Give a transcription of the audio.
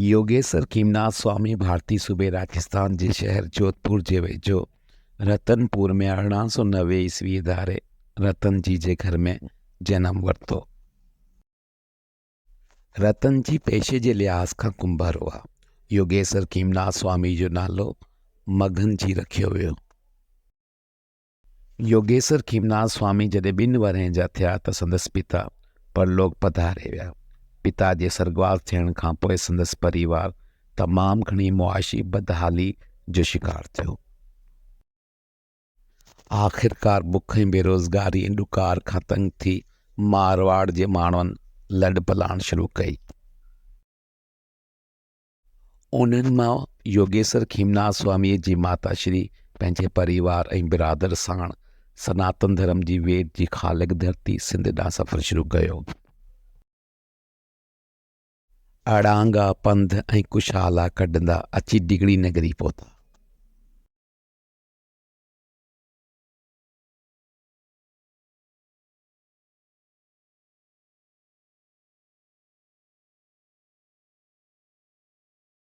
يوگيسر کيمناٿ سوامي ڀارتي صوبي راجسٿان جي شهر جوڌپور جي ويجهو رتن پور ۾ 1890 عيسويء ڌاري رتن جي جي گهر ۾ جنم ورتو. رتن جي پيشي جي لحاظ کان ڪنڀر هئا. يوگيسر کيمناٿ سوامي جو نالو مگهن جي رکيو ويو. يوگيسر کيمناٿ سوامي جڏهن ٻن ورهين جا ٿيا ته سندس پتا پرلوڪ پڌاري ويا. پتا جي سرڳواس ٿيڻ کان پوء سندس پريوار تمام گهڻي معاشي بدحالي جو شڪار ٿيو. آخرڪار بک ۽ بيروزگاري ۽ ڏڪار کان تنگ ٿي مارواڙ جي ماڻهن لڏپلاڻ شروع ڪئي. انهن مان يوگيسر کيمناٿ سواميء جي ماتا شري پنهنجي پريوار ۽ برادر ساڻ سناتن ڌرم جي ويد جي خالق ڌرتي سنڌ ڏانهن سفر شروع ڪيو. اڙانگا پنڌ ۽ ڪشالا ڪڍندا اچي ڊگهڙي نگري پهتا.